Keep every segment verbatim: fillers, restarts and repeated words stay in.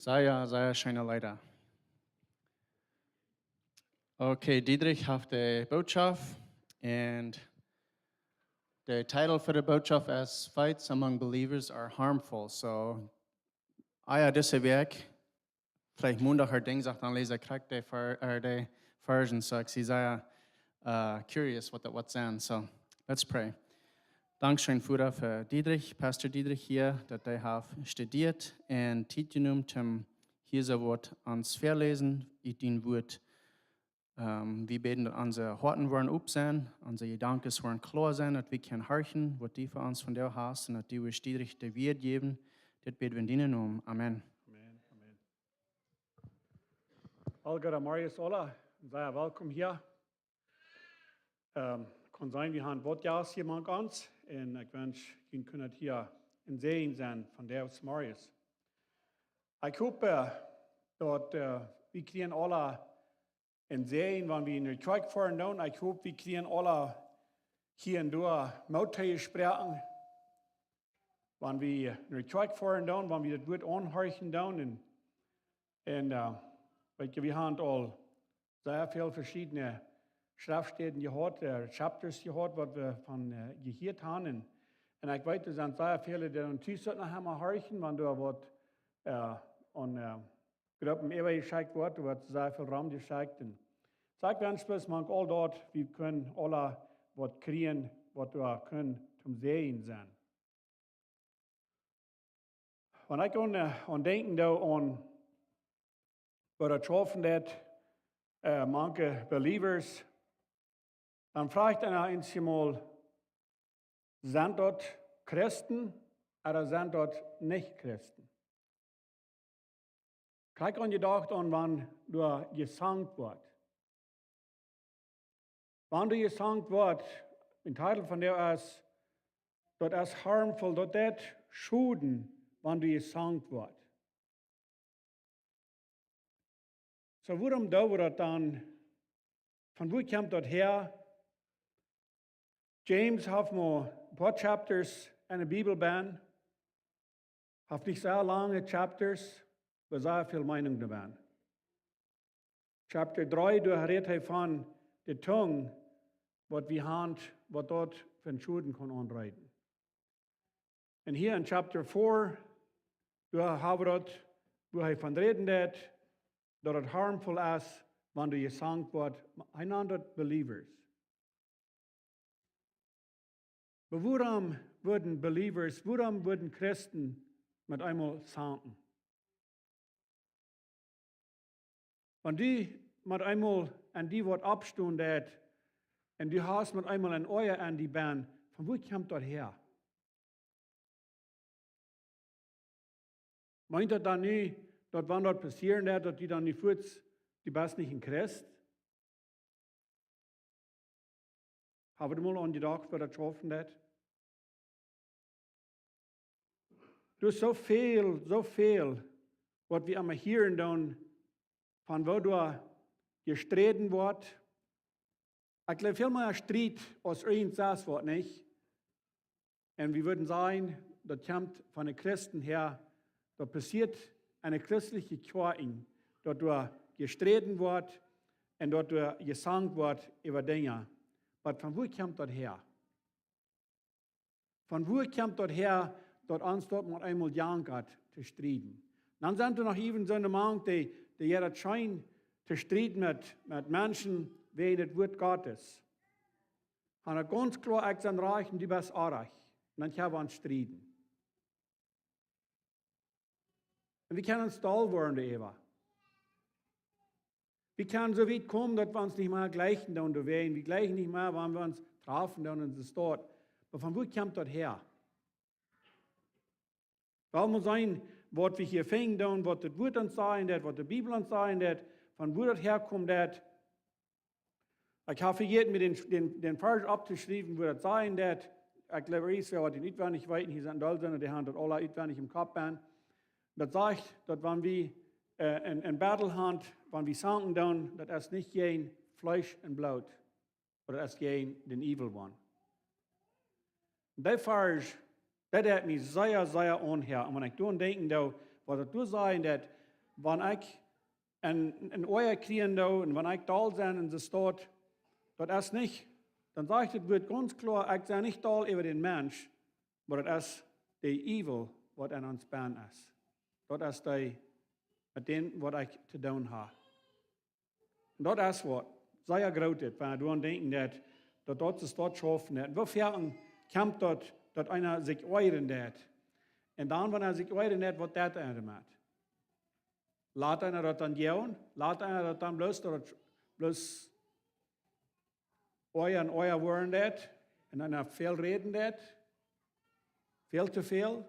Sea, sea scheene Leeda. Okay, Diedrich haft de Bootschoft, and de Titel fa de Bootschoft es Fights Among Believers Are Harmful. So, ah jo, dise Wäakj, veleicht Mondach ooda Dinjsdach, dan läs ekj krakjt de Ver-, äh, de Varschen, so ekj sie sea, äh, curious waut daut woat sennen. So, let's pray. Dankscheen, Voda, fa Diedrich, Pastor Diedrich hia, daut hee haft studieet un Tiet jenomen, om hia soo waut ons väaläsen, ut dien Wuat. Ähm, wie bäden, daut onse Hoaten woaren op sennen, onse Jedanken woaren kloa sennen, daut wie kjennen horchen, waut du fa ons vondoag hast, un daut du ons Diedrich de Wieed jäwen. Dit bäden wie en dienen Nomen. Amen. Amen, amen. Olga, Marius, hola, sea welkom hia. Ähm, kaun sennen, wie haben waut Jast hia mank ons. Un ekj wensch, jie kjennen hia een Säajen sennen von de Marius. Ekj hop, äh, daut, äh, wie kjrieen aula een Säajen, wan wie enne Kjoakj foaren doonen. Ekj hop, wie kjrieen aula hia un doa Moot jesproaken. Wan wie enne Kjoakj foaren doonen, wan wie daut Wuat aunhorchen doonen. Un, un, äh, weetst, wie haben aul sea väl veschiedne Schreftstäden jehaut, äh, chapters jehaut, waut wie von, äh, jehieet haben. Un, un ekj weet, doa sent sea väle, dee dan tus noch emol horchen, wan doa waut, äh, aun, äh, Gruppen äwajeschekjt woat, doa woat sea väl romjeschekjt. Un so ekj wensch bloos mank aul daut, wie kjennen aula waut kjrieen, waut wie kjennen toom Säajen sennen. Wan ekj aun, äh, aun denkjen doo aun waut daut schaufen deit, äh, mank Believers, dan froag ekj eena eemol, sent daut Christen ooda sent daut nich Christen? Kjikj aun jedocht aun, wan doa jesankt woat. Wan doa jesankt woat, een Titel von dee es, daut es harmful, daut deit schoden, wan doa jesankt woat. So, wuarom doo wie daut dan? Von wua kjemt daut häa? James haft mau een poa chapters enne Bibel benn. Haft nich sea lange chapters, oba sea väl Meenunk doabie. Chapter dree, doa rät hee von de Tung, waut wie haben, waut daut fa een Schoden kaun aunrichten. Un hia en chapter four, doa hab wie daut, wua hee von räden deit, daut et harmful es, wan doa jesankt woat, hee nant daut believers. Oba wuarom wudden believers, wuarom wudden Christen met eemol sanken? Wan du met eemol aun die waut oppstonen deist, un du hast met eemol een Oaja aun die benn, von wua kjemt daut häa? Meent daut dan nu, daut wan daut passieren deit, daut du dan nu fuats, du best nich een Christ? Hab wie mol aun jedocht, waut daut schaufen deit? Doa es soo väl, soo väl, waut wie emma hieren doonen, von woo doa jesträden woat. Ekj jleew väl mea Striet aus irjent sest waut, nich? Un wie wudden sajen, daut kjemt von de Christen häa, daut passieet enne christelje Kjoakjen, daut doa jesträden woat un daut doa jesankt woat äwa Dinja. Oba von wua kjemt daut häa? Von wua kjemt daut häa, daut ons daut mau eemol jankat to strieden? Dan sent doa noch äwen soone mank, dee, dee jeit daut scheen to strieden met, met Menschen wäajen daut Wuat Gottes. Un dan gaunz kloa, ekj sie rajcht un du best oajch. Un dan kjenn wie ons strieden. Un wie kjennen ons doll woaren doaräwa. Wie kjennen soo wiet komen, daut wie ons nich mea jlikjen doonen doawäajen. Wie jlikjen nich mea, wan wie ons trafen doonen en de Staut. Oba von wua kjemt daut häa? Well wie seenen, waut wie hia finjen doonen, waut daut Wuat ons sajen deit, waut de Bibel ons sajen deit, von wua daut häakjemt, daut Ekj hab vejäten, mie dän, dän, dän Varsch opptoschriewen, wua daut sajen deit. Ekj jleew, irjentwäa woat daut utwendich weeten, hia sent Deelsinne, dee haben daut aula utwendich em Kopp benn. Daut sajcht, daut wan wie, äh, een, een Battle haben, wan wie sanken doonen, daut es nich jäajen Fleesch un Bloot, oba daut es jäajen dän Evil One. Dee Varsch, daut deit mie sea, sea aunhäa. Un wan ekj doaraun denkjen doo, waut daut doa sajen deit, Wan ekj een, een Oaja kjrieen doo un wan ekj doll sie un soo staut, daut es nich, dan sajcht daut Wuat gaunz kloa, ekj sie nich doll äwa dän Mensch, oba daut es de evil, waut en ons bennen es. Daut es dee, met däm, waut ekj to doonen hab. Un daut es waut sea groot es, wan wie doaraun denkjen, daut, daut daut soo staut schaufen deit. Woo foaken kjemt daut, daut eena sikj oajren deit? Un dan, wan hee sikj oajren deit, waut deit hee doamet? Lat eena daut dan gonen? Lat eena daut dan bloos, daut daut bloos oaja un oaja woaren deit? Un dan väl räden deit? Väl to väl?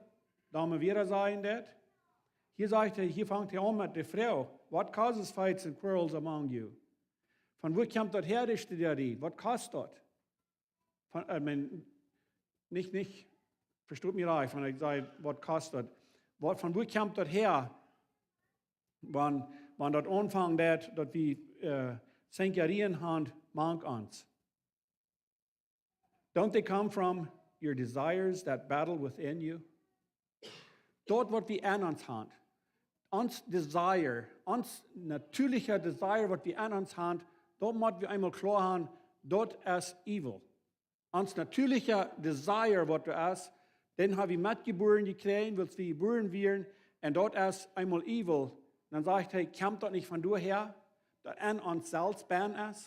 Dan mau wada sajen deit? Hia sajcht hee, hia fangt hee aun met de Froag: "What causes fights and quarrels among you?" Von wua kjemt daut häa, dee Striederie? Waut kost daut? Von, I mean, nich, nich, vestoot mie rajcht, wan ekj saj, waut kost daut? Waut, von wua kjemt daut häa? Wan, wan daut aunfangt, daut, daut wie, äh, Zankerien haben mank ons. Don't they come from your desires that battle within you? Daut, waut wie en ons haben, ons desire, ons natieelicha desire, waut wie en ons haben, daut mott wie eemol kloa haben, daut es evil. Ons natieelicha desire, waut doa es, dän hab wie metjebuaren jekjräajen, wiels wie jebuaren wieren, un daut es eemol evil. Dan sajcht hee, kjemt daut nich von doa häa, daut en ons selfst bennen es?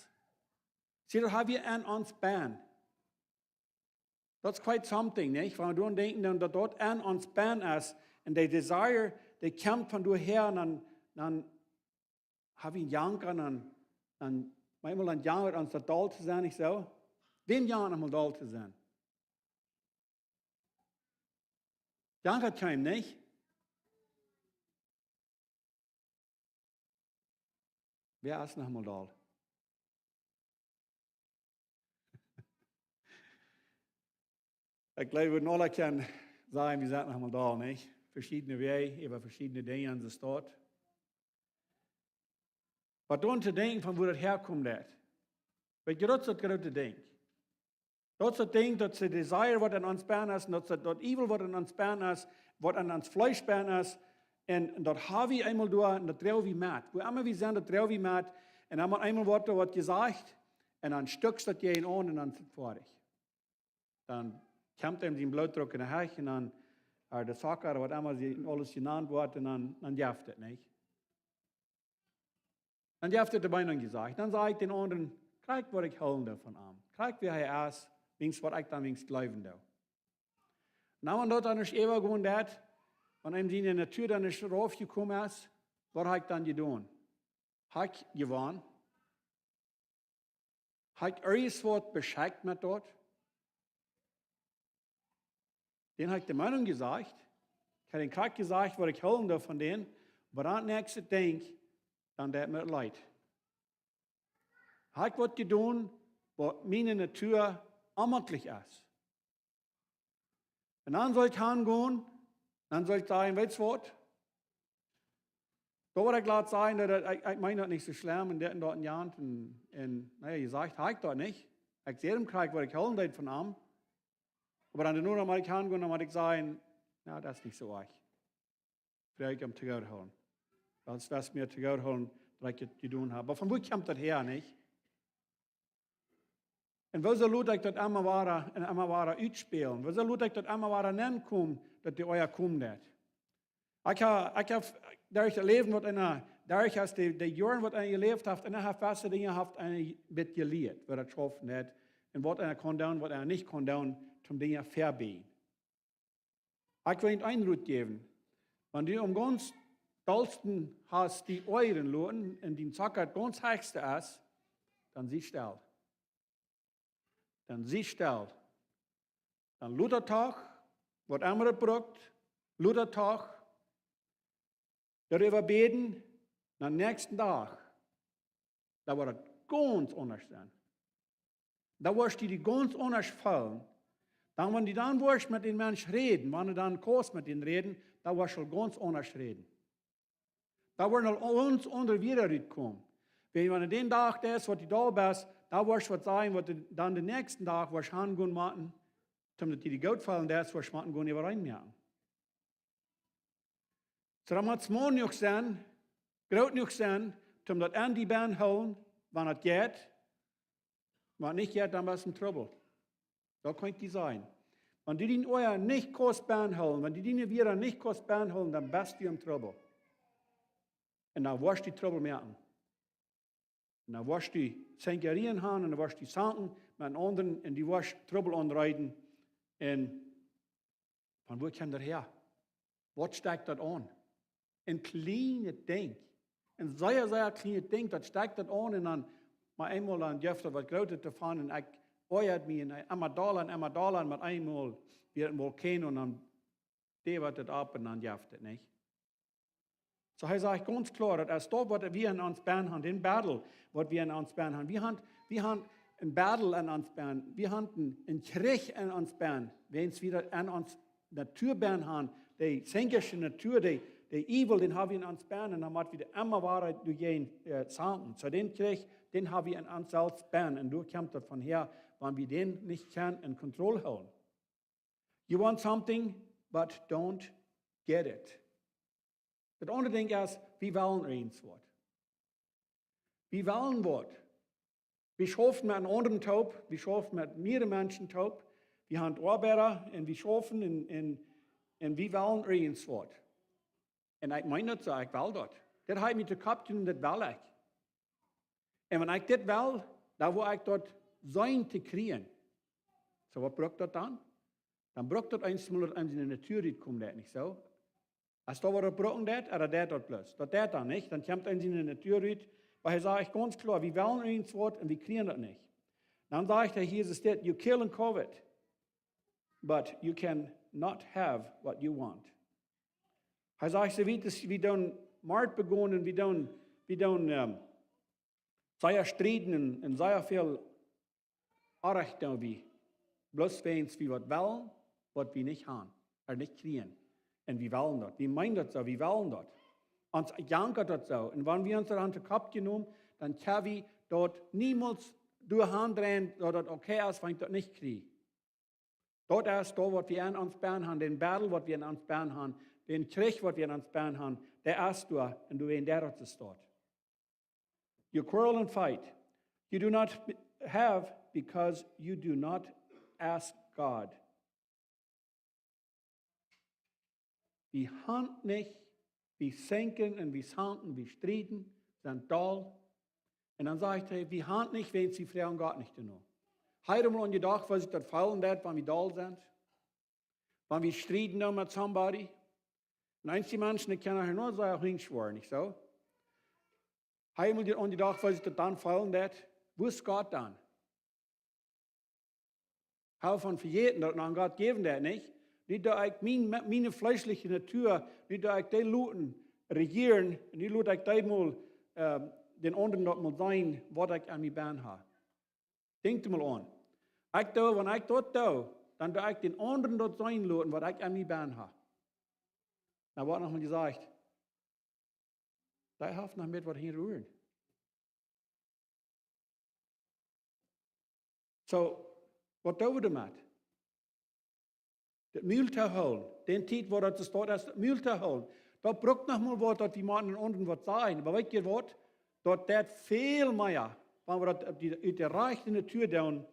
See, daut hab wie en ons bennen. That's quite something, nich? Wan wie doaraun denkjen, dan daut daut en ons bennen es, un de desire, dee kjemt von doa häa, un dan, dan hab wie een Janka, un dan, dan, maunchmol dan jankat ons daut doll to sennen, nich soo? Wäm jankat noch mol doll to sennen? Jankat kjeenem, nich? Wäa es noch mol doll? Ekj jleew, wie aula kjennen sajen, wie sent noch mol doll, nich? Veschiedne Wäaj, äwa veschiedne Dinja en de Staut. Oba doaraun to denkjen, von wua daut häakjemt, daut. Weetst, daut es daut groote Dinkj. Daut es daut Dinkj, daut es de desire, waut en ons bennen es, un daut es daut, daut evil, waut en ons bennen es, waut en ons Fleesch bennen es. Un, un daut hab wie eemol doa, un daut droag wie met. Wua emma wie sent, daut droag wie met. Un dan mott eemol woat doa waut jesajcht, un dan stekjt daut jäajen aun, un dan es et foadich. Dan kjemt eenem sien Blootdruck en de Hecht, un dan, äh, de Zucka, waut emma see aules jenant woat, un dan, dan jeft et, nich? Dan jeft et de Meenunk jesajcht. Dan saj ekj dän aundren, kjikj, waut ekj hoolen doo von am. Kjikj, wäa hee es, wiels waut ekj dan wiels jleewen doo. Un wan daut dan nich äwagonen deit, wan eenem siene Natua dan nich raufjekomen es, waut hab ekj dan jedonen? Hab ekj jewonnen? Hab ekj irjent waut beschekjt met daut? Dän hab ekj de Meenunk jesajcht. Ekj hab dän krakjt jesajcht, waut ekj hoolen doo von dän. Oba daut näakjste Dinkj, dan deit mie leet. Hab ekj waut jedonen, waut miene Natua onjemakjlich es? Un dan saul ekj hangonen, dan saul ekj sajen, weetst waut? Doa woa ekj lat sajen, daut, daut, ekj, ekj meen daut nich soo schlemm un dit un daut un jant un, un, na jo, jesajcht hab ekj daut nich. Ekj säd am krakjt, waut ekj hoolen deed von am. Oba dan doano mott ekj hangonen, dan mott ekj sajen, na, daut es nich soo oajch. Froag ekj am to goot hoolen. Wiels daut es mie to goot hoolen, daut ekj et jedonen hab. Oba von wua kjemt daut häa, nich? Un woo saul ekj daut emma wada un emma wada utspälen? Woo saul ekj daut emma wada nenkomen, daut dee Oaja komen deit? Ekj hab, ekj hab derch daut Läwen, waut eena derch es, de, de Joaren, waut eena jeläft haft, un eena haft waut Dinja haft eena bät jelieet, woo daut schaufen deit, un waut eena kaun doonen, waut eena nich kaun doonen, om Dinja to vebieejen. Ekj well junt een Rot jäwen. Wan du aum gaunz dollsten hast die Oajren loten un dien Zucka gaunz hechste es, dan sie stell. Dan sie stell. Dan lot daut doch, waut emma et brukt, lot daut doch, doaräwa bäden, dan näakjsten Dach, dan woat et gaunz aundasch sennen. Dan woascht du die gaunz aundasch feelen. Dan, wan du dan woascht met dän Mensch räden, wan du dan kaust met dän räden, dan woascht du gaunz aundasch räden. Dan woaren aul gaunz aundre Wieed rutkomen. Wan, wan dän Dach daut es, waut du doll best, dan woascht waut sajen, waut du dan dän näakjsten Dach woascht aungonen motten, om daut die goot feelen deist, woascht motten gonen äwareen moaken. Soo, dan mott et mau jenuach sennen, Groot jenuach sennen, om daut aun die bie to hoolen, wan et jeit. Wan nich jeit, dan best du en Trubbel. Daut kaun ekj die sajen. Wan du dien Oaja nich kaust bie to hoolen, wan du diene Wieed nich kaust bie to hoolen, dan best du en Trubbel. Un dan woascht du Trubbel moaken. Un dan woascht du Zankerien haben, un dan woascht du zanken met eenen aundren, un du woascht Trubbel aunrieten. Un von wua kjemt daut häa? Waut stekjt daut aun? Een kjlienet Dinkj. Een sea, sea kjlienet Dinkj, daut stekjt daut aun un dan, mau eemol dan jeft daut waut Grootet doavon un ekj oaja mie un emma dolla un emma dolla un met eemol wia een Vulkano un dan deit daut opp un dan jeft et nich. Soo hee sajcht gaunz kloa, daut es daut waut wie en ons bennen haben, dän Battle waut wie en ons bennen haben. Wie haben, wie haben een Battle en ons bennen, wie haben een, een Kjrich en ons bennen, wiels wie daut en ons Natua bennen haben, de senkische Natua, de, de evil, dän hab wie en ons bennen, un dan motten wie emma wada doajäajen, äh, zanken. Soo dän Kjrich, dän hab wie en ons selfst bennen, un doa kjemt daut von häa, wan wie dän nich kjennen en Kontroll hoolen. You want something, but don't get it. Daut aundre Dinkj es, wie wellen irjent waut. Wie wellen waut. Wie schaufen met eenen aundren toop, wie schaufen met mea Menschen toop, wie haben Oabeida un wie schaufen un, un, un wie wellen irjent waut. Un ekj meen daut soo, ekj well daut. Daut haft mie to Kopp jekomen, daut well ekj. Un wan ekj dit well, dan well ekj daut sennen to kjrieen. Soo, waut brukt daut dan? Dan brukt daut eensmol daut en siene Natua rutkomen deit, nich soo? Aus daut waut brucken deit, ooda deit daut bloos? Daut deit dan nich, dan kjemt et en siene Natua rut. Oba hee sajcht gaunz kloa, wie wellen irjent waut un wie kjrieen daut nich. Dan sajcht hee, hia es dit, you kill and covet, but you cannot have what you want. Hee sajcht, soo wiet aus wie doonen Mord begonen, wie doonen, wie doonen, ähm, sea strieden un, un sea väl Onrajcht doonen wie. Bloos wiels wie waut wellen, waut wie nich haben, ooda nich kjrieen. Un wie wellen daut. Wie meenen daut soo, wie wellen daut. Ons jankat daut soo. Un wan wie ons daut aun de Kopp jenomen, dan kjenn wie daut niemols derchgonen, daut daut okay es, wan ekj daut nich kjrie. Daut es daut, waut wie en ons bennen haben, dän Battle, waut wie en ons bennen haben, dän Kjrich, waut wie en ons bennen haben, dee es doa un du en daut es daut. You quarrel and fight. You do not have because you do not ask God. Wie haben nich, wie senken un wie sanken, wie strieden, sent doll. Un dan sajcht hee, wie haben nich, wiels wie froagen Gott nich doano. Hab jie mol aun jedocht, woo sikj daut feelen deit, wan wie doll sent? Wan wie strieden doonen met somebody? Un eenje Menschen, dee kjennen hia noch soo hinjwoaren, nich soo? Hab jie mol aun jedocht, woo sikj daut dan feelen deit? Woo es Gott dan? Hab von vejäten, daut et noch eenen Gott jäwen deit, nich? Nu doo ekj mien, miene fleeschliche Natua, nu doo ekj dee loten rejieren, nu lot ekj dee mol, ähm, dän aundren daut mol seenen, waut ekj aun mie bennen hab. Denkj mol aun. Ekj doo, wan ekj daut doo, dan doo ekj dän aundren daut seenen loten, waut ekj aun mie bennen hab. Nu woat noch mol jesajcht, dee haft noch met waut hia ruen. Soo, waut doo wie doamet? Daut Mul to hoolen. Dän Tiet, wua daut soo steit, es daut Mul to hoolen. Daut brukt noch mol waut, daut wie motten eenen aundren waut sajen. Oba weet jie waut? Daut deit väl mea, wan wie daut ut de, ut de rajchte Natua doonen,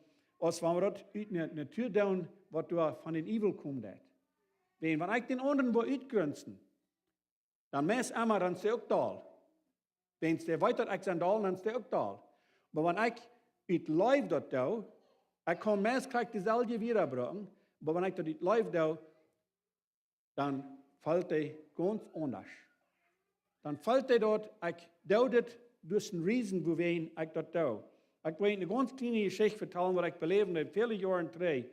aus wan wie daut ut eene Natua doonen, waut doa von dän Evil kjemt. Wan, wan ekj dän aundren well utgrunzen, dan meist emma, dan es hee uk doll. Wan hee weet, daut ekj sie doll, dan es hee uk doll. Oba wan ekj ut Leew daut doo, ekj kaun meist krakjt deeselwje Wieed brucken, oba wan ekj daut ut Leew doo, dan feelt hee gaunz aundasch. Dan feelt hee daut, ekj doo dit derch een reason, wuarom ekj daut doo. Ekj well eene gaunz kjliene Jeschicht vetalen, waut ekj beläwd hab väle Joaren trigj.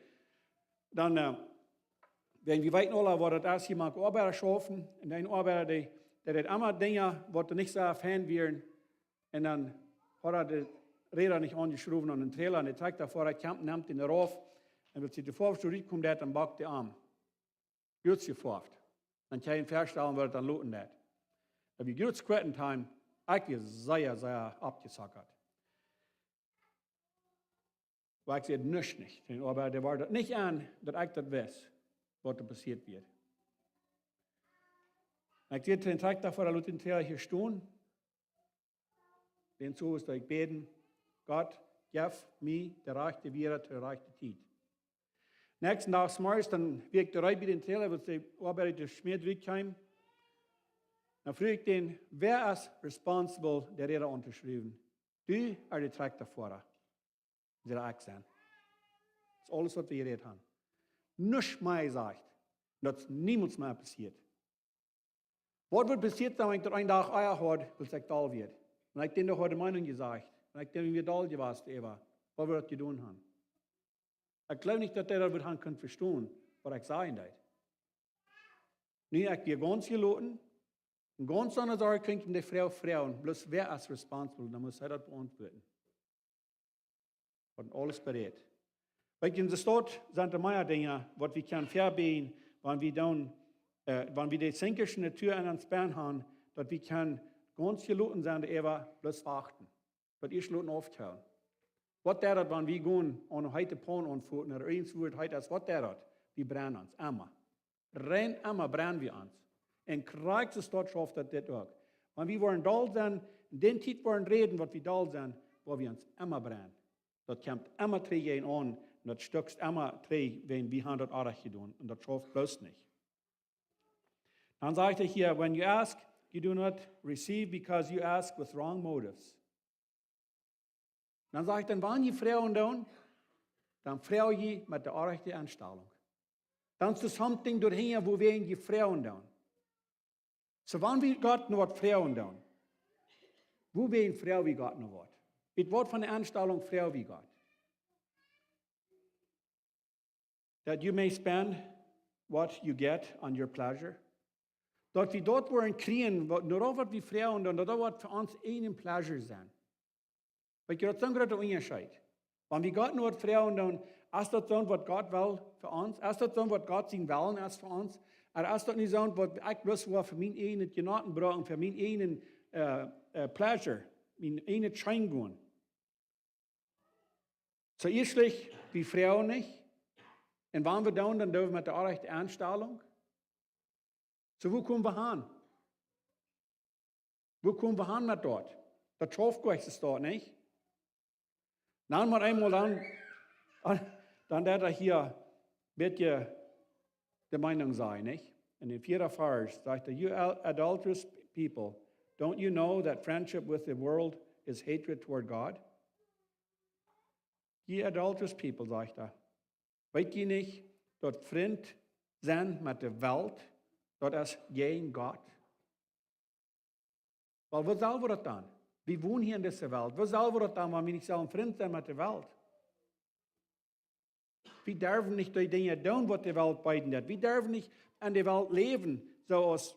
Dan, äh, wan wie weeten aula, waut daut es, hia mank Oabeida schaufen, un een Oabeida, dee, dee deit emma Dinja, waut nich soo fein wieren, un dan haud hee de Räda nich aunjeschrowen aun dän Trailer, un de Trakjtafoara kjemt, nemt dän rauf, un wan hee de Foafoa rutkomen deit, dan bockt hee am. Jrod jefoaft. Dan kaun jie junt väastalen, woo daut dan loten deit. Daut wia jrod quitting time, ekj wia sea, sea oppjesackat. Oba ekj säd nuscht nich. Oba dee wia daut nich aun, daut ekj daut wist, waut doa passieet wia. Ekj säd to dän Trakjtafoara, lot dän Trailer hia stonen. Dän Sowes deed ekj bäden: Gott, jeff mie de rajchte Wieed to de rajchte Tiet. Näakjsten Dach zemorjes, dan wia ekj doa bie dän Trailer, wua de Oabeida de Schmäa rut kjeem. Dan fruach ekj dän: Wäa es responsible, de Räda auntoschruwen? Du ooda de Trakjtafoara? Säd hee: Ekj sie. Daut es aules, waut wie jerät haben. Nuscht mea jesajcht. Daut es niemols mea passieet. Waut wudd passieet sennen, wan ekj daut eenen Dach ea haud, wiels ekj doll wia? Wan ekj dän Dach haud de Meenunk jesajcht, wan ekj dän wia doll jewast, Eva, waut wudd daut jedonen haben? Ekj jleew nich, daut hee daut wudd haben kunt vestonen, waut ekj sajen deed. Nu, ekj wia gaunz jeloten, un gaunz aundre Sachen kunn ekj de Fru froagen, bloos wäa es responsible, dan must hee daut beauntwuaden. Haud aules bereit. Weet jie, enne Staut sent doa mea Dinja, waut wie kjennen vebäden, wan wie dan, äh, wan wie de sinkjasche Natua en ons bennen haben, daut wie kjennen gaunz jeloten sennen, doaräwa bloos wachten. Daut ieescht loten aufkjeelen. Waut deit daut, wan wie gonen aun eene heete Paun aunfoten, ooda irjent waut heet es, waut deit daut? Wie brennen ons emma. Rein emma brennen wie ons. Un krakjt soo schauft daut dit uk. Wan wie woaren doll sennen, en dee Tiet woaren räden, waut wie doll sent, woa wie ons emma brennen. Daut kjemt emma trigj jäajen aun, un daut stekjt emma trigj, wan wie haben daut oajch jedonen. Un daut schauft bloos nich. Dan sajcht hee hia: When you ask, you do not receive because you ask with wrong motives. Dan sajcht hee: Wan jie froagen doonen, dan froag jie met de rajchte Enstalunk. Dan es doa something doahinja, wuawäajen jie froagen doonen. Soo, wan wie Gott no waut froagen doonen, wuawäajen froag wie Gott no waut? Met waut fa eene Enstalunk froag wie Gott? That you may spend what you get on your pleasure. Daut wie daut woaren kjrieen, waut, no waut wie froagen doonen, daut daut woat fa ons eenen pleasure sennen. Weet jie, daut es een groota Unjascheet. Wan wie Gott no waut froagen doonen, es daut soo, waut Gott well fa ons? Es daut soo, waut Gott sien Wellen es fa ons? Ooda es daut nich soo, waut ekj bloos woa fa mien eejnet Jeneeten brucken, fa mien eejnet, äh, äh, pleasure, mien eejnet Scheengonen? Soo ieeschtlich, wie froagen nich. Un wan wie doonen, dan doo wie met de rajchte Enstalunk. Soo, wua kome wie han? Wua kome wie han met daut? Daut schauft goanich, es daut nich? Dan mau eemol dan, dan deit hee hia een bät de Meenunk sajen, nich? En dän vieeden Varsch sajcht hee: You adul-, adulterous people, don't you know that friendship with the world is hatred toward God? Ye adulterous people, sajcht hee. Weet jie nich, daut Frint sennen met de Welt, daut es jäajen Gott? Well, woo sell wie daut dan? Wie wonen hia en dise Welt. Woo sell wie daut dan, wan wie nich sellen Frint sennen met de Welt? Wie derwen nich dee Dinja doonen, waut de Welt beeden deit. Wie derwen nich en de Welt läwen, soo aus,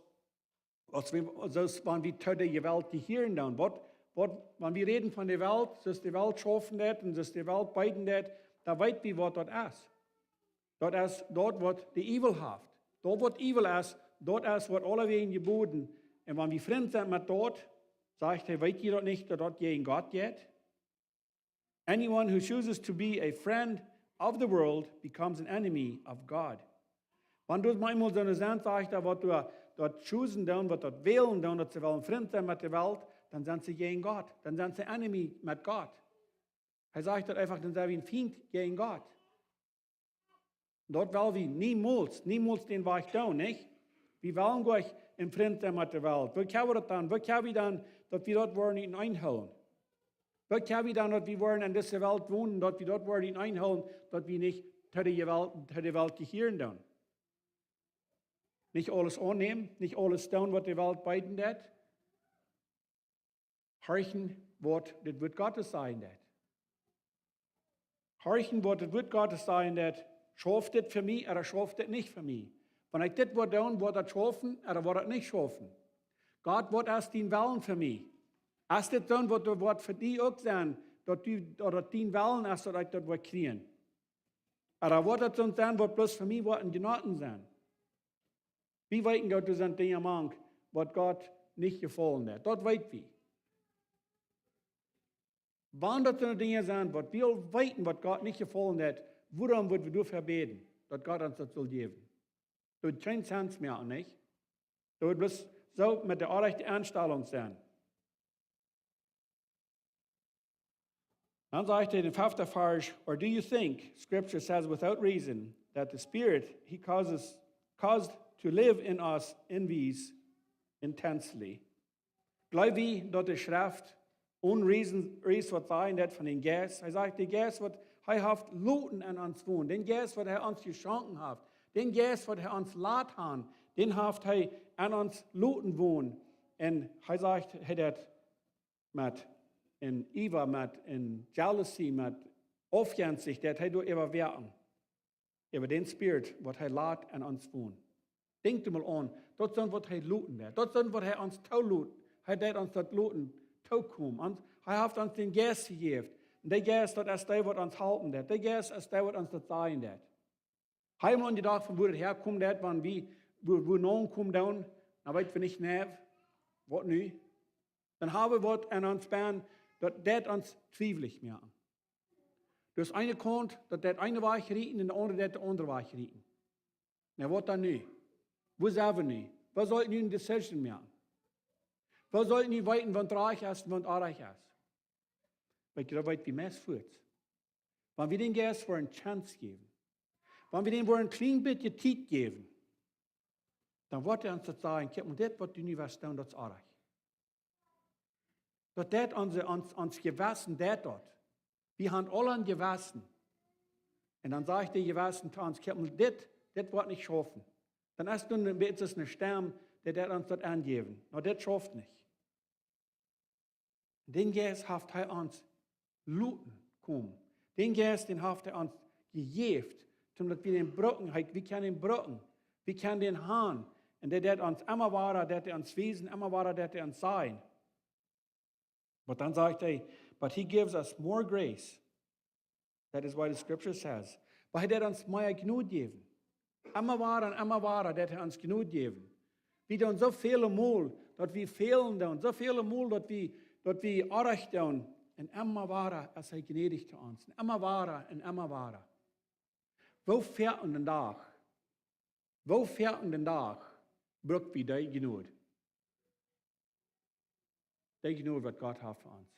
aus wie, soo aus wan wie to de Welt jehieren doonen. Waut, waut, wan wie räden von de Welt, soo aus de Welt schaufen deit un soo aus de Welt beeden deit, dan weet wie, waut daut es. Daut es daut, waut de Evil haft. Daut, waut Evil es, daut es, waut aulewäajen jeboden. Un wan wie Frint sent met daut, sajcht hee: Weet jie daut nich, daut daut jäajen Gott jeit? Anyone who chooses to be a friend of the world becomes an enemy of God. Wan doa mau eemol soone sent, sajcht hee, waut doa, daut choosen doonen, waut daut wälen doonen, daut see wellen Frint sennen met de Welt, dan sent see jäajen Gott. Dan sent see enemy met Gott. Hee sajcht daut eefach, dan sent wie een Fient jäajen Gott. Daut well wie niemols, niemols dän Wajch doonen, nich? Wie wellen goanich een Frint sennen met de Welt. Woo kjenn wie daut dan? Woo kjenn wie dan, daut wie daut woaren uteneenhoolen? Woo kjenn wie dan, daut wie woaren en dise Welt wonen, daut wie daut woaren uteneenhoolen, daut wie nich to de Welt, to de Welt jehieren doonen? Nich aules aunnämen, nich aules doonen, waut de Welt beeden deit. Horchen, waut daut Wuat Gottes sajen deit. Horchen, waut daut Wuat Gottes sajen deit. Schauft dit fa mie, ooda schauft dit nich fa mie? Wan ekj dit woa doonen, woat daut schaufen, ooda woat daut nich schaufen? Gott, waut es dien Wellen fa mie? Es dit dan, waut, waut fa die uk sennen, daut du, daut daut dien Wellen es, daut ekj daut woa kjrieen? Ooda woat daut dan sennen, waut bloos fa mie woat een Jeneeten sennen? Wie weeten goot, doa sent Dinja mank, waut Gott nich jefaulen haft. Daut weet wie. Wan daut soone Dinja sent, waut wie aul weeten, waut Gott nich jefaulen haft, wuarom woa wie doafäa bäden, daut Gott ons daut saul jäwen? Daut woat kjeen Sens mea, nich? Daut woat bloos soo met de rajchte Enstalunk sennen. Dan sajcht hee en dän feften Varsch, "Or do you think Scripture says without reason that the Spirit he causes, caused to live in us envies intensely?" Jleew wie daut de Schreft onen reason, reason waut sajen deit von dän Jeist? Hee sajcht, de Jeist waut hee haft loten aun ons wonen, dän Jeist waut hee ons jeschonken haft, dän Jeist waut hee ons lat han, dän haft hee aun ons loten wonen. Un hee sajcht, hee deit met een Iewa, met een jealousy, met Aufjensicht, deit hee doa äwa woaken. Äwa dän Spirit waut hee lat aun ons wonen. Denkjt mol aun, daut es waut hee loten deit. Daut es waut hee ons toolot. Hee deit ons daut loten tookomen. Ons, hee haft ons dän Jeist jejäft. Un de Jeist, daut es dee waut ons halpen deit. De Jeist es dee waut ons daut sajen deit. Hee mol aun dän Dach von wua daut häakomen deit, wan wie, wua, wua no komen dan, dan weet wie nich mea, waut nu. Dan hab wie waut aun ons bennen, daut deit ons twiewlich moaken. Dus eene Kaunt, daut deit eene Wajch rieten un de aundre deit de aundre Wajch rieten. Na, waut dan nu? Wua sent wie nu? Woo saul ekj nu eene Decision moaken? Woo saul ekj nu weeten, waut rajcht es un waut orrajcht es? Weet jie, daut weet wie meist fuaz. Wan wie dän Jeist fa eene Chance jäwen, wan wie dän fa een kjlien bät Tiet jäwen, dan woat hee ons daut sajen, kjikj mol, dit waut du nu west doonen, daut es orrajcht. Daut deit onse, ons, ons Jewessen, deit daut. Wie haben aule een Jewessen. Un dan sajcht daut Jewessen to ons, kjikj mol, dit, dit woat nich schaufen. Dan es doa een bät eene Stemm, dee deit ons daut aunjäwen. Na, dit schauft nich. Dän Jeist haft hee ons loten komen. Dän Jeist, dän haft hee ons jejäft, soo daut wie dän brucken, hee, wie kjennen dän brucken, wie kjennen dän han. Un dee deit ons emma wada, deit hee ons wiesen, emma wada, deit hee ons sajen. Oba dan sajcht hee, "But he gives us more grace." That is why the scripture says, oba hee deit ons mea Jnod jäwen. Emma wada un emma wada deit hee ons Jnod jäwen. Wie doonen soo väle Mol, daut wie fälen doonen, soo väle Mol, daut wie, daut wie orrajcht doonen. Un emma wada es hee jnädich to ons. Un emma wada un emma wada. Woo foaken dän Dach, woo foaken dän Dach bruck wie dee Jnod? Dee Jnod waut Gott haft fa ons.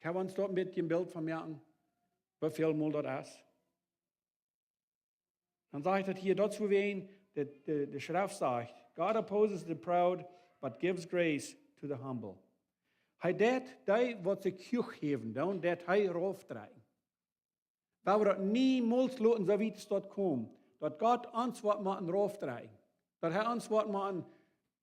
Kjenn wie ons doa een bät een Bilt von moaken, woo väle Mol daut es? Dan sajcht daut hia, daut es wua wie en, de, de, de Schreft sajcht, "God opposes the proud, but gives grace to the humble." Hee deit dee waut sikj huach häwen doonen, deit hee rauf drekjen. Wie woaren daut niemols loten, soo wiet es daut komen, daut Gott ons woat motten rauf drekjen. Daut hee ons woat motten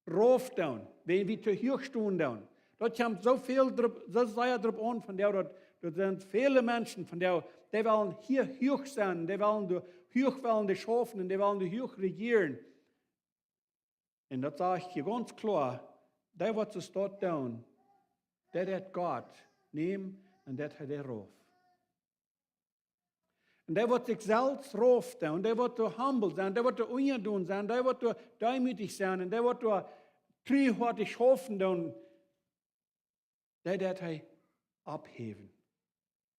rauf doonen, wan wie too huach stonen doonen. Daut kjemt soo väl doaropp, soo sea doaropp aun vondoag, daut, daut sent väle Menschen vondoag, dee wellen hia huach sennen, dee wellen doa huach wellen dee schaufen un dee wellen doa huach rejieren. Un daut sajcht hia gaunz kloa, dee waut soo daut doonen, dee deit Gott nämen un deit hee dee rauf. Un dee waut sikj selfst rauf doonen, dee waut doa humble sennen, dee waut doa unjadon sennen, dee waut doa deemootich sennen, un dee waut doa truehoatich schaufen doonen, dee deit hee opphäwen.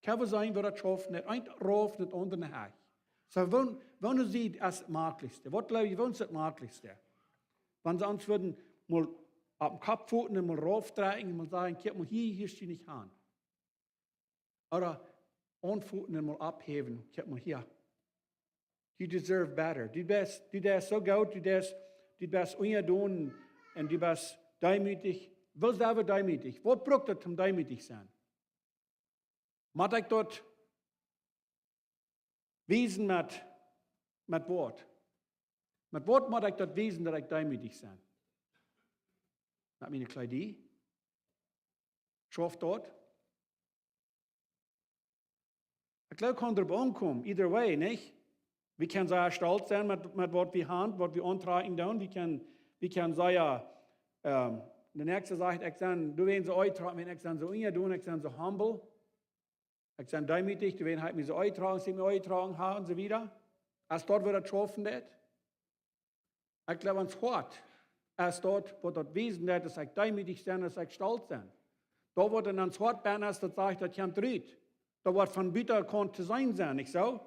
Kjenn wie seenen, woo daut schauft, daut eent rauf, daut aundre nich. Soo, woo, woo es daut maklichste? Waut jleew jie, woo es daut maklichste? Wan see ons wudden mol opp dän Kopp foten un mol rauf drekjen un mol sajen, "Kjikj mol hia, hia es nich aun." Ooda aunfoten un mol opphäwen, "Kjikj mol hia. You deserve better. Du best, du deist soo goot, du deist, du best unjadon un du best deemootich." Woo sent wie deemootich? Waut brukt daut om deemootich sennen? Mott ekj daut wiesen met, met waut? Met waut mott ekj daut wiesen, daut ekj deemootich sie? Met miene Kjleeda? Schauft daut? Ekj jleew, kaun doaropp aunkomen, either way, nich? Wie kjennen sea stolt sennen met, met waut wie haben, waut wie auntrakjen doonen. Wie kjennen, wie kjennen sea, ähm, de näakjste sajcht, ekj sie, du, wan see utrakjen, wan ekj sie soo unjadon, ekj sie soo humble. Ekj sie deemootich, du, wan hee mie soo utrakjen, see mie utrakjen, ha, un soo wieda. Aus daut wada schaufen deit. Ekj jleew, ons Hoat es daut, waut daut wiesen deit, daut ekj deemootich sie, daut ekj stolt sie. Daut waut en ons Hoat bennen es, daut sajcht, daut kjemt rut. Daut waut von buten kaun to seenen sennen, nich soo?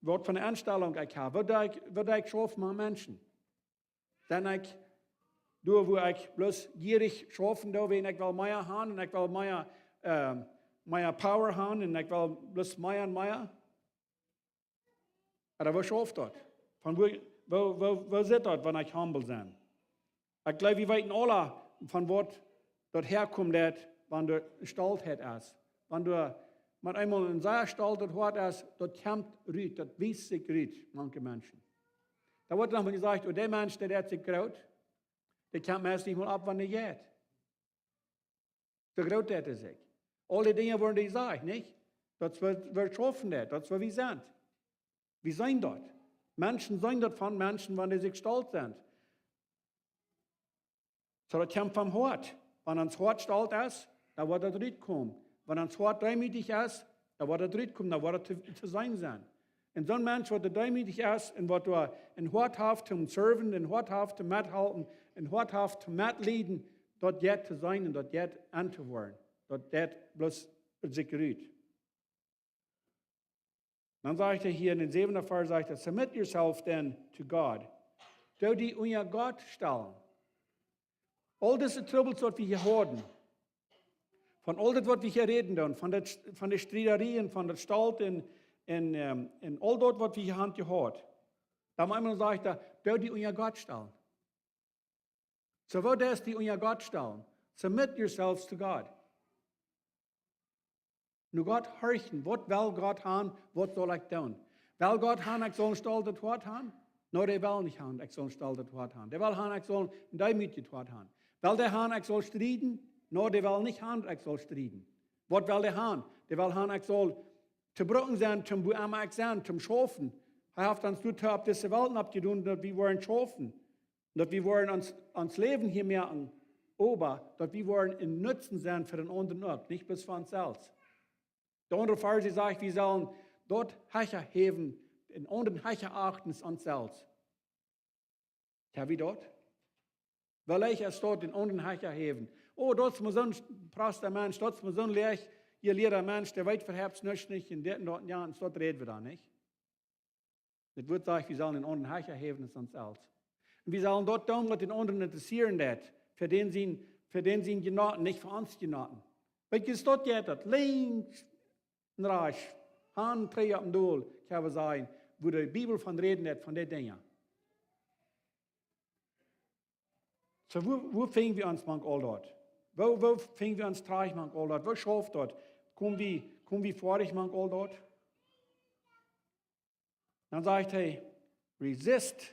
Waut fa eene Enstalunk ekj hab, waut ekj, waut ekj schauf met Menschen. Dan ekj, doa wua ekj bloos jierich schaufen doo, wan ekj well mea haben un ekj well mea, äh, mea Power haben un ekj well bloos mea un mea. Oba woo schauft daut? Von woo, woo, woo, woo sitt daut, wan ekj humble sie? Ekj jleew, wie weeten aule, von waut daut häakjemt, daut, wan doa Stoltheit es. Wan doa met eemol een sea stoltet Hoat es, daut kjemt rut, daut wiest sikj rut, mank Menschen. Doa woat noch mol jesajcht: "Oh, dee Mensch, dee deit sikj groot, dee kjemt meist nich mol opp, wan hee jeit." Soo groot deit hee sikj. Aul dee Dinja woaren dee jesajcht, nich? Daut es waut, waut schaufen deit, daut es waut wie sent. Wie seenen daut. Menschen seenen daut von Menschen, wan dee sikj stolt sent. Soo, daut kjemt vom Hoat. Wan ons Hoat stolt es, dan woat daut rutkomen. Wan ons Hoat deemootich es, dan woat daut rutkomen, dan woat daut to, to seenen sennen. Un soon Mensch, waut deemootich es un waut doa een Hoat haft toom serven, een Hoat haft toom methalpen, een Hoat haft toom metlieden, daut jeit to seenen un daut jeit auntowoaren. Daut jeit bloos sikj rut. Dan sajcht hee hia en dän säwenden Varsch, sajcht hee: "Submit yourself then to God." Doo die unja Gott stalen. Aul dise Trubbels, waut wie hia hauden, von aul daut, waut wie hia räden doonen, von daut, von de Striederieen, von daut Stolt un, un, ähm, un aul daut, waut wie hia haben jehaut, dan eemol sajcht hee: "Doo die unja Gott stalen." Soo, waut es die unja Gott stalen? Submit yourselves to God. No Gott horchen, waut well Gott haben, waut saul ekj doonen? Well Gott haben, ekj saul een stoltet Hoat haben? No, dee well nich haben, ekj saul een stoltet Hoat haben. Dee well haben, ekj saul een deemootjet Hoat haben. Well dee haben, ekj saul strieden? No, dee well nich haben, ekj saul strieden. Waut well dee haben? Dee well haben, ekj saul to brucken sennen, toom, wua emma ekj sie, toom schaufen. Hee haft ons doatoo opp dise Welt oppjedonen, daut wie woaren schaufen. Daut wie woaren ons, ons Läwen hia moaken, oba daut wie woaren een Nutzen sennen fa dän aundren uk, nich bloos fa ons selfst. De aundre Varsch sajcht, wie sellen daut hecha häwen, dän aundren hecha achten aus ons selfst. Jo, wie daut? Woo leicht es daut, dän aundren hecha häwen? Oh, daut es mau soon prosta Mensch, daut es mau soon leeg jelieeda Mensch, dee weet äwahaupt nuscht nich un dit un daut un jo, un daut räd wie dan, nich? Daut Wuat sajcht, wie sellen dän aundren hecha häwen aus ons selfst. Un wie sellen daut doonen, waut dän aundren interessieren deit. Fa dän sien, fa dän sien Jenoten, nich fa ons Jenoten. Weetst, daut jeit daut. Linkj un rajchts, han, trigj un dol, kjenn wie sajen, wua de Bibel von räden deit, von dee Dinja. Soo, wua, wua finj wie ons mank aul daut? Wua, wua finj wie ons trigj mank aul daut? Wua schauft daut? Kjenn wie, kjenn wie foadich mank aul daut? Dan sajcht hee: "Resist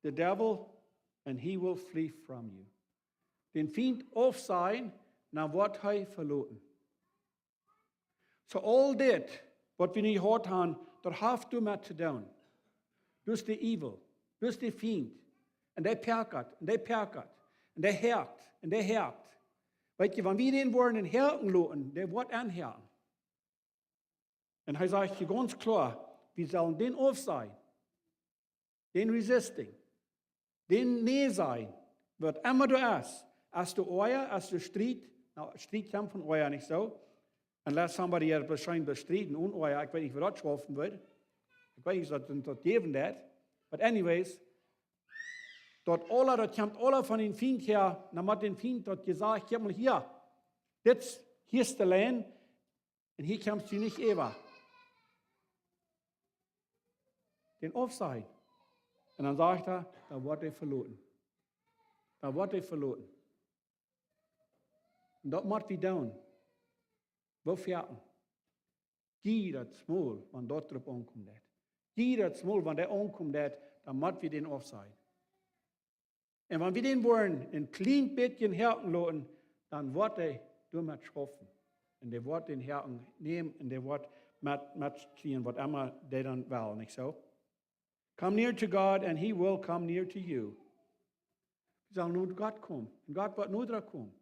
the devil and he will flee from you." Dän Fient aufsajen, dan woat hee veloten. Soo, aul dit, waut wie nu jehaut haben, daut haft doamet to doonen. Daut es de Evil, daut es de Fient. Un dee perkat, un dee perkat, un dee herkt, un dee herkt. Weetst, wan wie dän woaren häakjen loten, dee woat aunherken. Un hee sajcht hia gaunz kloa, wie sellen dän aufsajen. Dän resisting. Dän nä sajen. Waut emma doa es. Aus doa Oaja, aus doa Striet. Nu, Striet kjemt von Oaja, nich soo? Unless somebody haft wahrscheinlich bestritten un Oaja, ekj weet nich, woo daut schaufen wudd. Ekj weet nich, aus daut, daut jäwen deit. But anyways, daut aula, daut kjemt aula von dän Fient häa, dan mott dän Fient daut jesajcht, kjikj mol hia. Dit, hia es de Lien, un hia kjemst du nich äwa. Dän aufsajen. Un dan sajcht hee, dan woat hee veloten. Dan woat hee veloten. Un daut mott wie doonen. Woo foaken? Jiedatsmol, wan daut doaropp aunkomen deit. Jiedatsmol, wan dee aunkomen deit, dan mott wie dän aufsajen. Un wan wie dän woaren een kjlien bät häakjen loten, dan woat hee doamet schaufen. Un dee woat dän häakjen nämen un dee woat met, met kjrieen, waut emma dee dan well, nich soo? "Come near to God and he will come near to you." Wie sellen no Gott komen. Un Gott woat noda komen.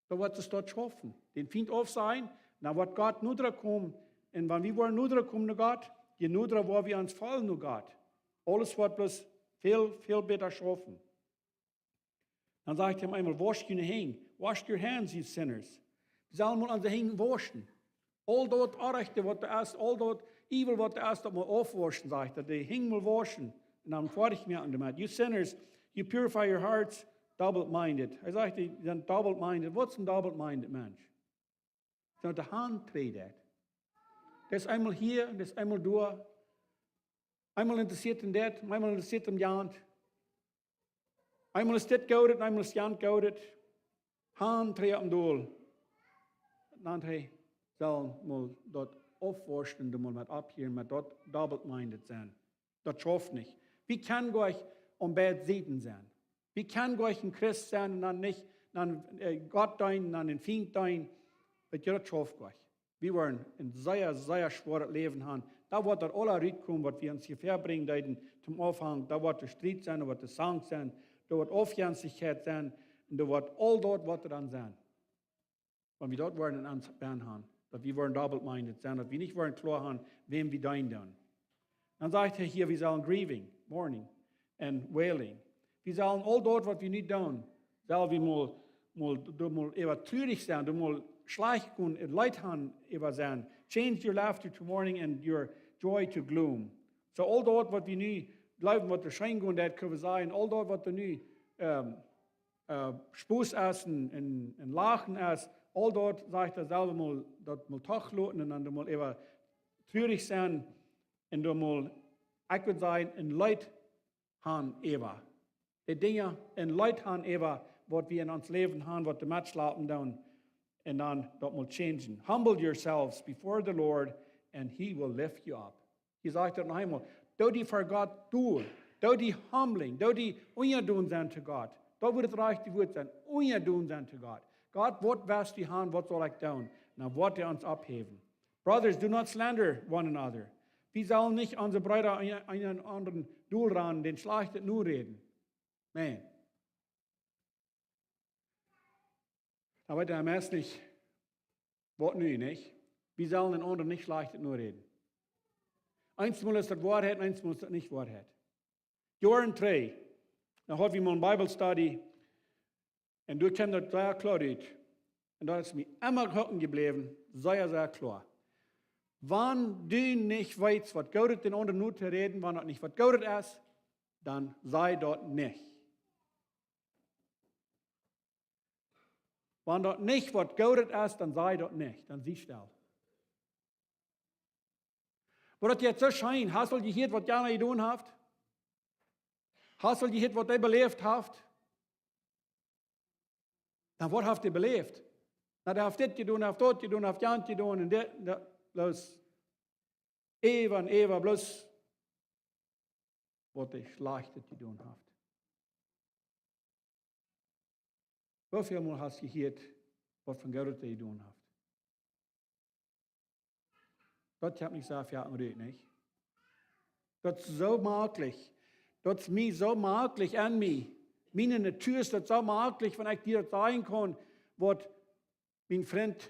Daut woat de Staut schaufen. Dän Fient aufsajen, dan woat Gott noda komen. Un wan wie woaren noda komen no Gott, je noda woa wie ons feelen no Gott. Aules woat bloos väl, väl bäta schaufen. Dan sajcht hee eemol: "Wash june Henj. Wash your hands, you sinners." Wie sellen mol onse Henj wauschen. Aul daut Orrajchte, waut doa es, aul daut Evil, waut doa es, daut mol aufwauschen, sajcht hee. De Henj mol wauschen. Un dan foadich moaken doamet. "You sinners, you purify your hearts, double-minded." Hee sajcht, dee sent double-minded. Waut es een double-minded Mensch? Daut de Haunt trigj deit. Daut es eemol hia un daut es eemol doa. Eemol interessieet am dit, eemol interessieet am jant. Eemol es dit goodet, eemol es jant goodet. Haunt trigj opp dän Dol. Dan hee saul mol daut aufwauschen, du mol met opphieren, met daut double-minded sennen. Daut schauft nich. Wie kjennen jlikj aun beid Sieden sennen. Wie kjennen jlikj een Christ sennen un dan nich, dan, äh, Gott deenen, dan dän Fient deenen. Weetst, daut schauft jlikj. Wie woaren een sea, sea schwoaret Läwen haben. Doa woat daut aules rutkomen, waut wie ons hia väabrinjen deeden, toom Aunfank. Doa woat de Striet sennen, doa woat de Zank sennen, doa woat Aufjenstichkjeit sennen, un doa woat aul daut, waut doa dan sennen. Wan wie daut woaren en ons bennen haben, daut wie woaren double-minded sennen, daut wie nich woaren kloa haben, wäm wie deenen doonen. Dan sajcht hee hia, wie sellen grieving, mourning and wailing. Wie sellen aul daut, waut wie nu doonen, sell wie mol, mol, doa mol äwa trurich sennen, doa mol schlajcht gonen, Leet haben äwa sennen. Change your laughter to mourning and your joy to gloom. Soo aul daut, waut wie nu jleewen, waut doa scheen gonen deit, kjenn wie sajen, aul daut, waut doa nu, ähm, äh, Spos es un, un, un Lachen es, aul daut, sajcht hee selfst, mol, daut mol toch loten un dan doa mol äwa trurich sennen un doa mol, ekj wudd sajen, een Leet haben äwa de Dinja, een Leet haben äwa waut wie en ons Läwen haben, waut doa metschlapen doonen, un dan daut mol changen. Humble yourselves before the Lord and he will lift you up. Hee sajcht daut noch eemol. Doo die ver Gott dol. Doo die humbling. Doo die unjadon sennen to Gott. Daut woat daut rajchte Wuat sennen. Unjadon sennen to Gott. Gott, waut woascht du haben, waut saul ekj doonen? Dan woat hee ons opphäwen. Brothers, do not slander one another. Wie sellen nich onse Breeda eenen, eenen aundren dol ranen, dän Schlajchtet noräden. Nä. Dan weet hee meist nich, waut nu, nich? Wie sellen dän aundren nich Schlajchtet noräden. Eensmol es daut Woarheit, eensmol es daut nich Woarheit. Joaren trigj, dan haud wie mol eene Bible study un doa kjeem daut sea kloa rut. Un daut es mie emma hocken jebläwen, sea, sea kloa. Wan du nich weetst, waut Goodet dän aundren notoräden, wan daut nich waut Goodet es, dan saj daut nich. Wan daut nich waut Goodet es, dan saj daut nich, dan sie stell. Oba daut jeit soo scheen. Hast du aul jehieet, waut Jana jedonen haft? Hast du aul jehieet, waut hee beläft haft? Na, waut haft hee beläft? Na, dee haft dit jedonen, haft daut jedonen, haft jant jedonen un dit, daut, bloos äwa un äwa, bloos waut hee Schlajchtet jedonen haft. Woo väl mol hast du jehieet, waut von Goodet hee jedonen haft? Daut haft nich soo väl aunjeroat, nich? Daut es soo maklich. Daut es mie soo maklich aun mie. Miene Natua es daut soo maklich, wan ekj die daut sajen kaun, waut mien Frint,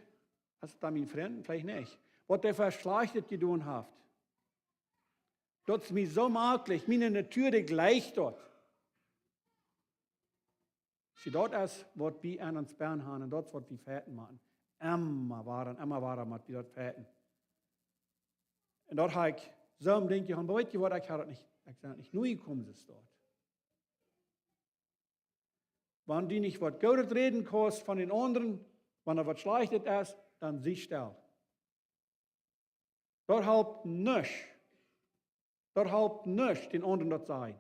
es daut dan mien Frint? Veleicht nich. Waut hee fa Schlajchtet jedonen haft. Daut es mie soo maklich. Miene Natua, dee jlikjt daut. See, daut es, waut wie aun ons bennen haben un daut es, waut wie fighten motten. Emma wada, emma wada mott wie daut fighten. Un daut hab ekj soo een Dinkj jehaut, oba weetst du waut, ekj hab daut nich, ekj sie nich nojekomen, soo es daut. Wan du nich waut Goodet räden kaust von dän aundren, wan doa waut Schlajchtet es, dan sie stell. Daut halpt nuscht. Daut halpt nuscht, dän aundren daut sajen.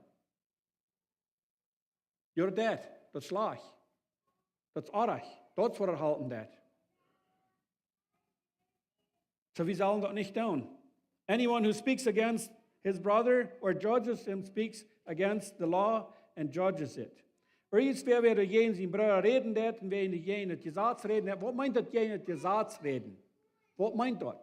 You're dead. Daut es schlajcht. Daut es oajch. Daut es waut daut halpen deit. Soo, wie sellen daut nich doonen. Anyone who speaks against his brother or judges him speaks against the law and judges it. Irjentwäa, wäa doa jäajen sienen Brooda räden deit un wäa doa jäajen daut Jesaz räden deit, waut meent daut, jäajen daut Jesaz räden? Waut meent daut?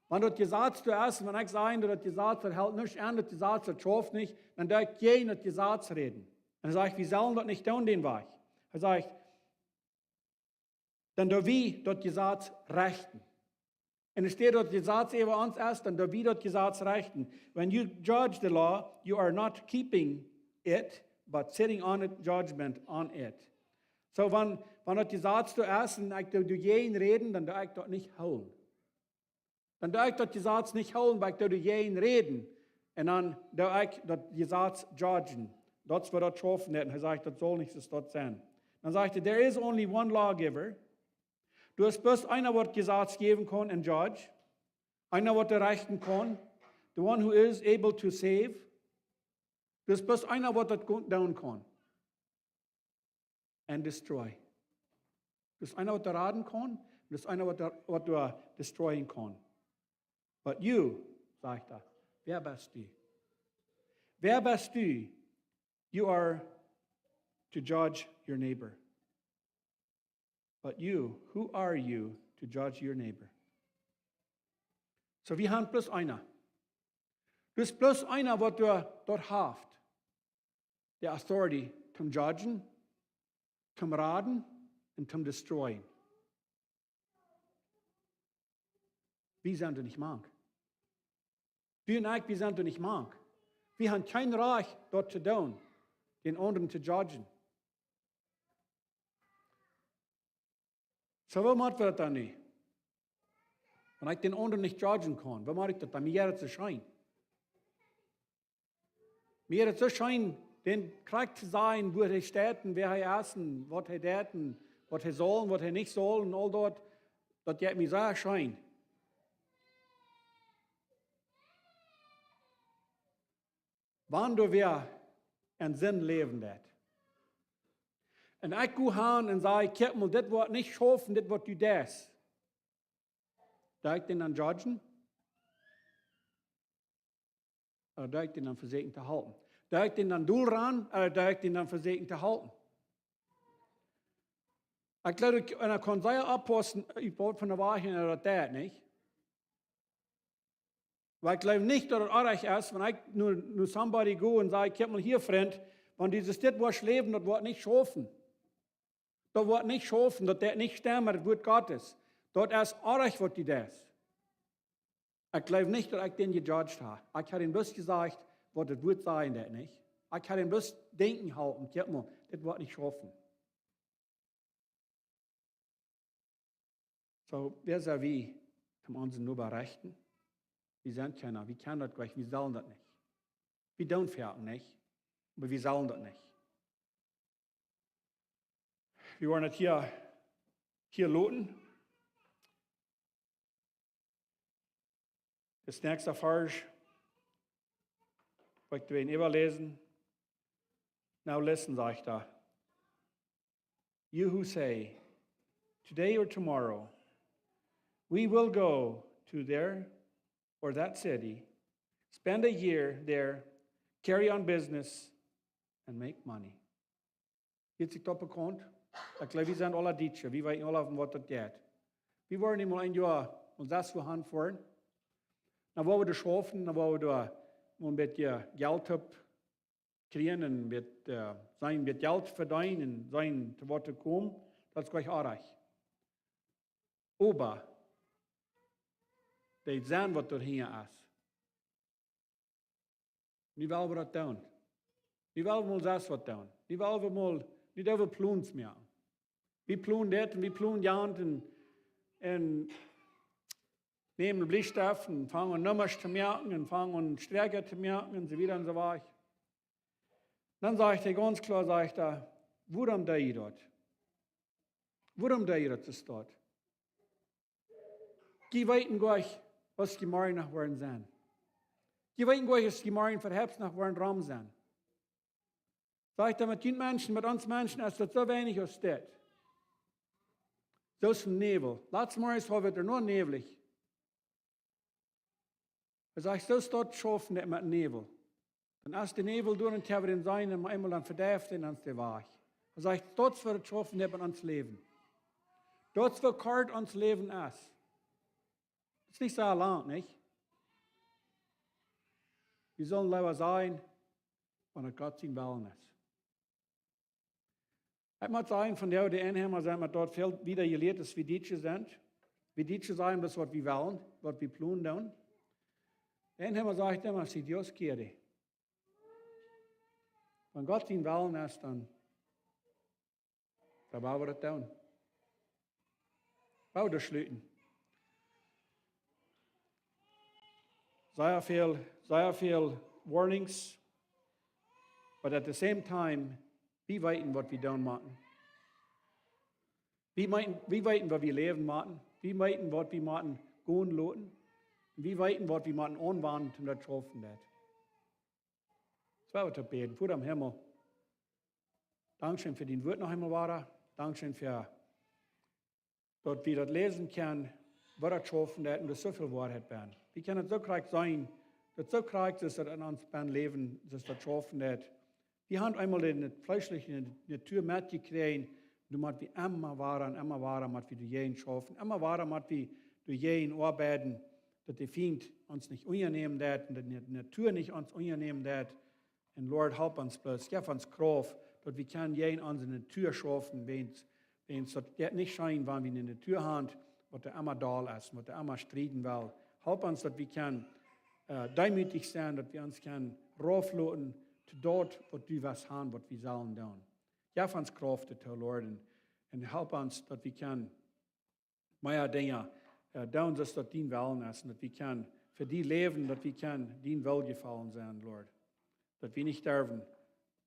Wan daut Jesaz doa es, wan ekj saj, daut Jesaz, daut helt nuscht aun, daut Jesaz, daut schauft nich, dan doo ekj jäajen daut Jesaz räden. Un hee sajcht, wie sellen daut nich doonen, dän Wajch. Hee sajcht, dan doo wie daut Jesaz rechten. Un enne Städ daut Jesaz äwa ons es, dan doo wie daut Jesaz rechten. When you judge the law, you are not keeping it, but sitting on it, judgment on it. Soo, wan, wan daut Jesaz doa es un ekj doo doajäajen räden, dan doo ekj daut nich hoolen. Dan doo ekj daut Jesaz nich hoolen, oba ekj doo doajäajen räden. Un dan doo ekj daut Jesaz judgen. Daut es waut daut schaufen deit. Un hee sajcht, daut saul nich soo daut sennen. Dan sajcht hee, there is only one lawgiver. Du hast bloos eena, waut Jesaz jäwen kaun, een Judge. Eena, waut rechten kaun. The one who is able to save. Du hast bloos eena, waut daut doonen kaun. And destroy. Du hast eena, waut raden kaun. Du hast eena, waut, waut destroyen kaun. But you, sajcht hee, wäa best du? Wäa best du? You are to judge your neighbor. But you, who are you to judge your neighbor? So wie haben bloos eena. Du hast bloos eena, waut doa, doa haft. The authority to judgen, to raden und to destroyen. Wie sent doa nich mank. Du un ekj, wie sent doa nich mank. Wie haben kjeen Rajcht, daut to doonen, dän aundren to judgen. So, woo motten wie daut dan nu? Wan ekj dän aundren nich judgen kaun, woo moak ekj daut dan? Mie jeit et soo scheen. Mie jeit et soo scheen, dän krakjt to sajen, woo hee steit un wäa hee es un waut hee deit un waut hee saul un waut hee nich saul un aul daut. Daut jeit mie soo scheen. Wan du wada enn Sind läwen deist. Un ekj go han un saj, kjikj mol, dit woat nich schaufen, dit woat du deist. Doo ekj dän dan judgen? Ooda doo ekj dän dan vesieekjen to halpen? Doo ekj dän dan dol ran, ooda doo ekj dän dan vesieekjen to halpen? Ekj jleew, ekj, un ekj kaun sea oppaussen, ekj woa von de Woarheit, ooda daut deit nich. Oba ekj jleew nich, daut et oajch es, wan ekj no, no somebody go un saj, kjikj mol hia, Frint, wan du dit woascht läwen, daut woat nich schaufen. Daut woat nich schaufen, daut deit nich stemmen met daut Wuat Gottes. Daut es oajch, waut du deist. Ekj jleew nich, daut ekj dän jejudged hab. Ekj hab am bloos jesajcht, waut daut Wuat sajen deit, nich? Ekj hab am bloos denkjen halpen, kjikj mol, dit woat nich schaufen. So, wäa sent wie, om onsen Noba rechten? Wie sent kjeena, wie kjennen daut nich, wie sellen daut nich. Wie doonen daut nich, oba wie sellen daut nich. Wie woaren daut hia, hia loten. Daut näakjste Varsch, waut ekj well äwaläsen. Now listen, sajcht hee. You who say, "Today or tomorrow, we will go to there or that city, spend a year there, carry on business, and make money." Hieet sikj daut bekaunt? Ekj jleew, wie sent aule Dietsche, wie weeten aule, om waut daut jeit. Wie woaren emol een Joa, ons sest Joa han foaren. Dan woa wie doa schaufen, dan woa wie doa een bät Jelt opp kjrieen un bät, äh, seenen, bät Jelt vedeenen un seenen, to waut to komen. Daut es jlikj oajch. Oba, dee seenen, waut doa hinja es. Nu well wie daut doonen. Nu well wie mol sest waut doonen. Nu well wie mol, nu doo wie Plons moaken. Wie plonen dit un wie plonen jant un, un nämen Bliestift un fangen aun Nummasch to moaken un fangen aun Sträakja to moaken un soo wieda un soo wajch. Dan sajcht hee gaunz kloa, sajcht hee, wuarom doo jie daut? Wuarom doo jie daut, sajcht hee? Jie weeten goanich, waut jie morjen noch woaren sennen. Jie weeten goanich, waut jie morjen fa Herbst noch woaren rom sennen. Sajcht hee, met dee Menschen, met ons Menschen es daut soo weinich aus dit. Soo aus een Näwel. Latst Morjes wia et noch näwelich. Hee sajcht, soo es daut schaufen met Näwel. Dan es de Näwel doa un hee woat dän seenen, un eemol dan vedreift hee ons wajch. Hee sajcht, daut es waut et schaufen met ons Läwen. Daut es waut kort ons Läwen es. Daut es nich soo lang, nich? Wie sellen leewa sennen, wan et Gott sien Wellen es. Ekj mott sajen, vondoag de Enheima sent met daut väl wieda jelieet aus wie Dietsche sent. Wie Dietsche sajen bloos waut wie wellen, waut wie plonen doonen. De Enheima sajcht emma, "Si Dios quiere." Wan Gott sien Wellen es, dan, dan woa wie daut doonen. Woa wie schluten. Sea väl, sea väl warnings, but at the same time, wie weeten, waut wie doonen motten. Wie weeten, wie weeten, woo wie läwen motten. Wie weeten, waut wie motten gonen loten. Un wie weeten, waut wie motten aunwenjen, om daut schaufen deit. Soo, wie bäden. Voda em Himmel, dankscheen fa dien Wuat noch eemol wada. Dankscheen fa daut wie daut läsen kjennen, waut daut schaufen deit un daut soo väl Woarheit bie. Wie kjennen daut soo krakjt seenen, daut soo krakjt es daut en ons bie Läwen, daut daut schaufen deit. Wie haben eemol de fleeschliche Natua metjekjräajen, doa mott wie emma wada un emma wada mott wie doajäajen schaufen, emma wada mott wie doajäajen oabeiden, daut de Fient ons nich unjanämen deit un daut de Natua nich ons unjanämen deit. Un Lord, help ons bloos, jeff ons Krauft, daut wie kjennen jäajen onse Natua schaufen, wan, wan daut jeit nich scheen, wan wie eene Natua haben, waut doa emma doll es, waut doa emma strieden well. Help ons, daut wie kjennen, äh, deemootich sennen, daut wie ons kjennen raufloten to daut, waut du west haben, waut wie sellen doonen. Jeff ons Krauft doatoo, Lord, un, un help ons, daut wie kjennen mea Dinja, äh, doonen, soo aus daut dien Wellen es, un daut wie kjennen fa die läwen, daut wie kjennen dien Wellen jefaulen sennen, Lord. Daut wie nich derwen,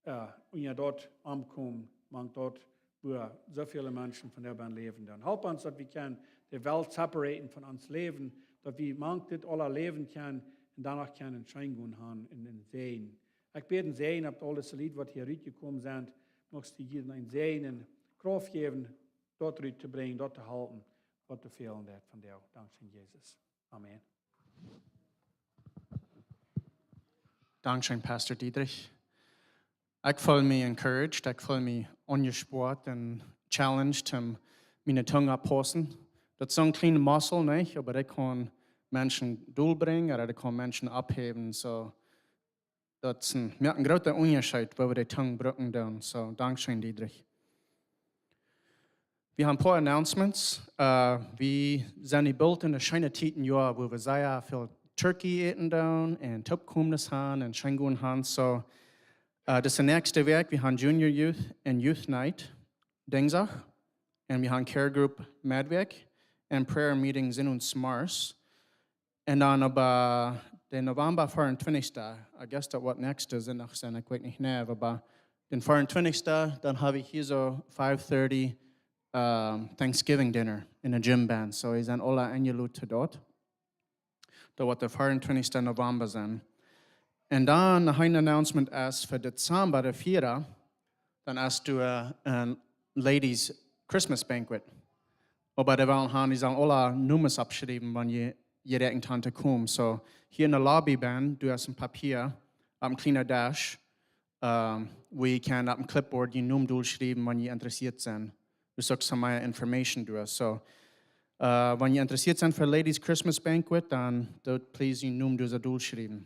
äh, unja daut omkomen, mank daut, wua soo väle Menschen vondoag bie läwen doonen. Help ons, daut wie kjennen de Welt separaten von ons Läwen, daut wie mank dit aula läwen kjennen un doano kjennen scheen gonen haben un, un seenen. Ekj bäd een Säajen opp aule Lied, waut hia rutjekomen sent. Muchst du jieda eenen säajnen, Krauft jäwen, daut rut to brinjen, daut to halpen, waut doa fälen deit vondoag. Dankscheen, Jesus. Amen. Dankscheen, Pastor Dietrich. Ekj feel mie encouraged, ekj feel mie aunjespoat un challenged, om miene Tung oppaussen. Daut es soon kjliene Muskel, nich? Oba dee kaun Menschen dol brinjen, ooda dee kaun Menschen opphäwen. So, daut es een, moakt een grooten Unjascheet, woo wie de Tung brucken doonen. So, dankscheen, Dietrich. Wie haben een poa Announcements. Äh, wie sent nu boolt en eene scheene Tiet em Joa, wua wie sea väl Turkey äten doonen un Toopkomes haben un scheen gonen haben. So, äh, daut es de näakjste Wäakj. Wie haben Junior Youth un Youth Night, Dinjsdach. Un wie haben Care Group Meddwäakj un Prayer Meeting Sindach un Mars. Un dan opp, äh, dän November vea un twintich, I guess daut woat näakjsten Sindach sennen, ekj weet nich, nä, oba dän vea un twintich, dan hab wie hia soo five thirty, ähm, Thanksgiving Dinner en de Gym Band. So, jie sent aula enjelot to daut. Daut woat de vea un twintich November sennen. Un dan noch een Announcement es fa Dezamba de vieede, dan es doa, äh, een Ladies Christmas Banquet. Oba dee wellen haben, jie sellen aule Nomes oppschriewen, wan jie, jie räakjnen to komen. So, hia en de Lobby bie, doa es een Papia opp een kjlienen Desch, ähm, wua jie kjennen opp een Clipboard june Nomen dolschriewen, wan jie interessieet sent. Doa es uk soo mea Information doa. So, äh, wan jie interessieet sent fa Ladies Christmas Banquet, dan doot please june Nomen doa soo dolschriewen.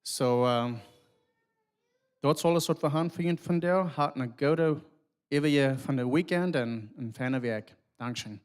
So, ähm, daut es aules, waut wie haben fa junt vondoag. Hat eene goode Ewich von de Weekend un eene feine Wäakj. Dankscheen.